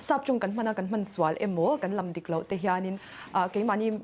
Sap chung kan hmana kan hman sual emaw kan lam dik loh te hianin keimahni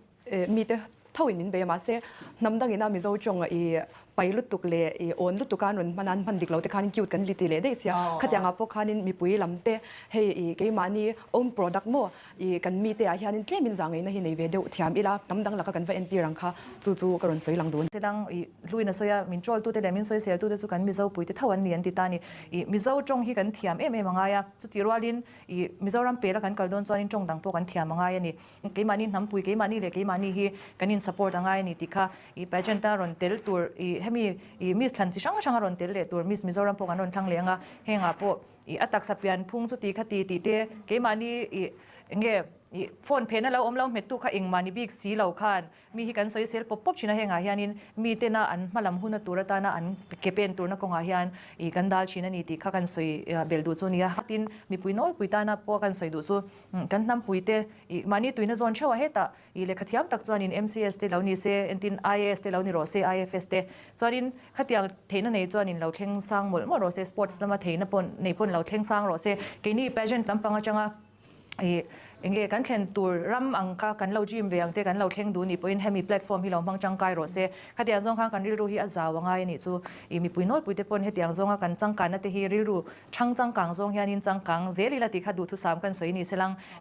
mite thoin min bei a, mahse hnam dangina Mizo tawng i pai lutuk leh i awn lutuk a an rawn hman a, an hman dik loh te khanin cute kan li ti leh daih sia. Khatiangah pawh khanin mipui lam te hei i keimahni own product maw i kan mite ah hianin tlemin zangaihna hi nei ve deuh thiam ila, hnam dang laka kan va entir ang kha chu chu ka rawn sawi lang dun. Chidang i hluin a sawi a, min troll tute leh min sawisel tute chu kan Mizo puite tho an ni an ti ta a ni. I Mizo tawng hi kan thiam em em a ngai a, chutih rualin i Mizoram pela kan kal dawn chuanin tawng dang pawh kan thiam a ngai a ni. Keimahni hnampui keimahni leh keimahni hi kan in support a ngai a ni tih kha i pageant a rawn tel tur i hemi i Miss thlan chi hrang hrang a rawn tel leh tur Miss Mizoram pawh kan rawn thlang leh ang a, hengah pawh i a taksa pian phung chu ti kha ti tih te keimahni i enge i phone phena lo awm lo hmettu kha engmah ni bik si lo khan Mi hi kan sawi sel pawp pawp thin a, hengah hianin mi tena an hmalam huna tur atana an ke pen turna kawngah hian ih kan dal thin a ni tih kha kan sawi belh duh chu a ni a. Tin, mipui nawlpui tana pawh kan sawi duh chu kan hnampui te ih mahni tuina zawn theuh a, hetah ih lehkha thiam tak chuanin MCS te lo ni se, entin IAS te lo ni rawh se, IFS te chuanin khatiang theihna nei chuanin lo thleng sang mawlh mawlh rawh se, sports lama theihna pawh nei pawn lo thleng sang rawh se. Keini pageant lampang atanga Ih, enge kan thlen tur ram ang kha kan lo dream ve ang te kan lo thleng duh nih pawhin hemi platform hi lo hmang tangkai rawh se. Khatiang zawng khan kan rilru hi a zau a ngai a nih chu. Ih, mipui nawlpui te pawn hetiang zawnga kan changkanna te hi rilru chhang changkang zawng hianin changkang zel ila tih kha duhthusam kan sawi ni se lang.